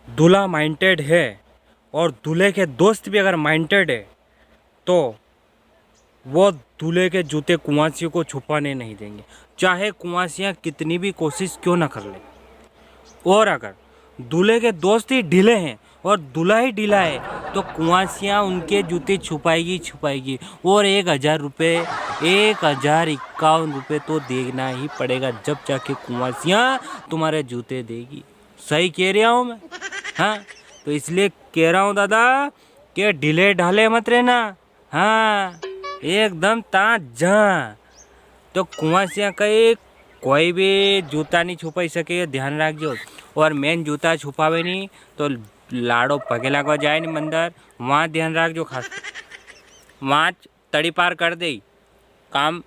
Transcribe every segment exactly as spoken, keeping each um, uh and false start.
दूल्हा माइंडेड है और दूल्हे के दोस्त भी अगर माइंडेड है, तो वो दूल्हे के जूते कुंवासियों को छुपाने नहीं देंगे, चाहे कुंवासियाँ कितनी भी कोशिश क्यों ना कर ले। और अगर दूल्हे के दोस्त ही ढीले हैं और दूल्हा ही ढीला है, तो कुंवासियाँ उनके जूते छुपाएगी, छुपाएगी। और एक हजार रुपये, एक हजार इक्यावन रुपये तो देना ही पड़ेगा, जब जाके कुंवासियाँ तुम्हारे जूते देगी। सही कह रहा हूँ मैं? हाँ, तो इसलिए कह रहा हूँ दादा, कि ढीले ढाले मत रहना। हाँ, एकदम ताजा। तो कुंवासियाँ कई कोई भी जूता नहीं छुपाई सके, ये ध्यान रखजो। और मेन जूता छुपावे नहीं, तो लाड़ो पगे लागवा जाए नहीं मंदिर, वहाँ ध्यान रखजो खास। वहाँ तड़ी पार कर दे काम।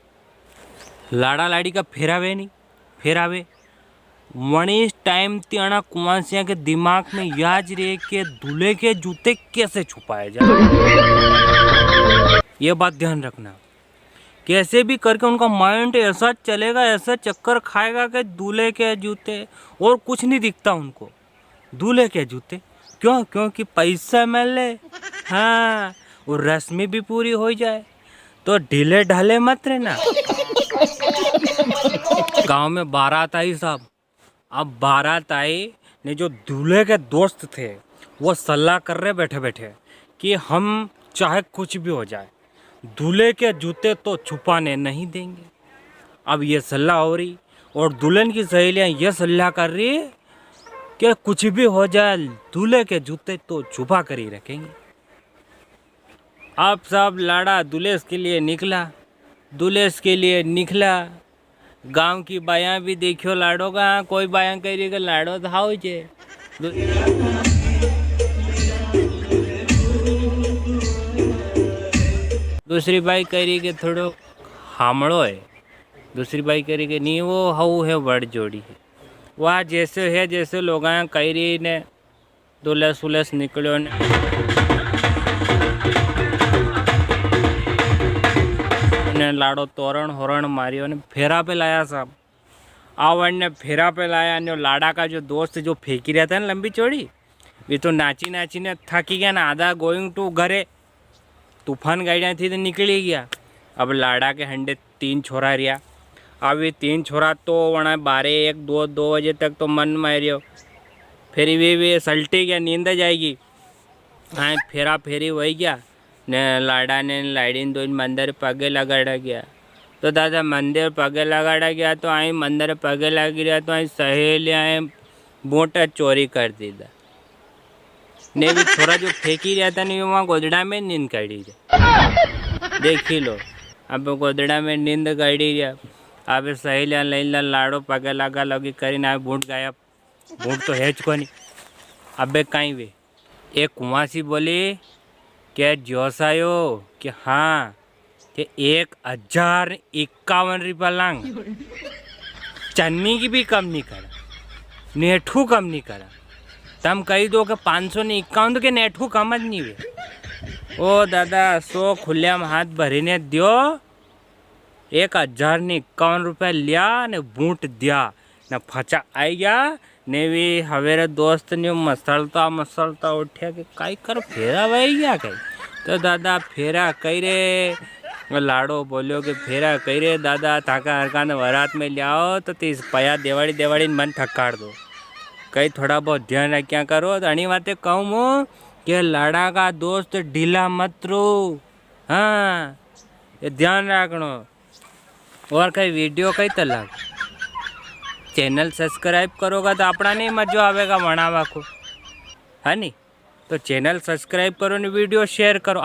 लाड़ा लाड़ी का फेरावे नहीं, फेरावे। वणी टाइम ते अणा कुंवासिया के दिमाग में याज रहे कि दूल्हे के जूते कैसे छुपाए जाए। ये बात ध्यान रखना, कैसे भी करके उनका माइंड ऐसा चलेगा, ऐसा चक्कर खाएगा कि दूल्हे के जूते और कुछ नहीं दिखता उनको। दूल्हे के जूते। क्यों? क्योंकि पैसा मिले। हाँ, और रस्मी भी पूरी हो जाए, तो ढीले ढाले मत रहना। गांव में बारात आई साहब, अब बारात आई ने जो दूल्हे के दोस्त थे, वो सलाह कर रहे बैठे बैठे कि हम चाहे कुछ भी हो जाए, दूल्हे के जूते तो छुपाने नहीं देंगे। अब ये सलाह हो रही और दुल्हन की सहेलियां ये सलाह कर रही कि कुछ भी हो जाए, दूल्हे के जूते तो छुपा कर ही रखेंगे। अब सब लाड़ा दुलेस के लिए निकला, दुलेस के लिए निकला। गांव की बायां भी देखियो लाड़ो का, कोई बायां कह रही कि लाड़ो तो हाउ छे। दू-, दूसरी बाई कह रही कि थोड़ो हामड़ो है, दूसरी बाई कह रही कि नहीं, वो हाउ है, बड़ जोड़ी है। वाह, जैसे है, जैसे लोगां कह रही ने दुलेस उलेस निकल्यो ने, ने लाड़ो तोरण होरण मारियो ने फेरा पे लाया साहब। आवण ने फेरा पे लाया ने लाड़ा का जो दोस्त जो फेंकी रहा था ना लंबी चौड़ी, वे तो नाची नाची ने थकी गया ना, आधा going to घरे। तूफान गाड़ियाँ थी तो निकली गया। अब लाड़ा के हंडे तीन छोरा रिया। अब ये तीन छोरा तो वणा बारह, एक, दो, दो बजे तक तो मन मारियो। फिर वे, वे सलटी गया, नींद जाएगी। हाँ, फेरा फेरी वही गया। ने लाड़ा ने लाड़ी ने दोई मंदिर पगे लगाड़ा गया। तो दादा मंदिर पगे लगाड़ा गया तो आई मंदिर पगे लगी रहा तो आई सहेलियां बूटा चोरी कर दीदा। ने भी छोरा जो फेंकी रहा था ने वहाँ गोदड़ा में नींद काढ़ी रहा। देखी लो, अब गोदड़ा में नींद काढ़ी रहा। अब सहेलियां लई ला लाड़ो पगे लगा लगी करीने आए बूट गायब। बूट तो है ज कोनी। अबे काई वे? एक कुंवासी बोली, "के जोस आयो?" के, "हाँ।" के, "एक हजार इक्यावन रुपया लांग, चन्नी की भी कम नी करा, नेठू कम नी करा। तम कही दो के पाँच सौ ने इक्यावन तो के नेठू कम ज नी वे।" ओ दादा, सो खुल्या में हाथ भरी ने दियो, एक हजार ने इक्यावन रुपया लिया ने बूट दिया ने फचा आई गया। ने भी हवेरे दोस्त ने मसलता मसलता उठ्या के काई कर फेरा वही गया कई। तो दादा फेरा कई रे, लाड़ो बोल्यो के फेरा कई रे दादा, थाका हरका ने वरात में ले आओ तो तीस पया देवाड़ी देवाड़ी मन थकाड़ दो। कई थोड़ा बहुत ध्यान रख्या करो। तो अणी वाते कहूँ मु के लाड़ा का दोस्त ढीला मत रो। हाँ, ये ध्यान रखनो। और कई video कई तलक channel subscribe करोगा तो अपना नी मजो आवेगा वणावा को, है नी? तो channel subscribe करो ने video share करो।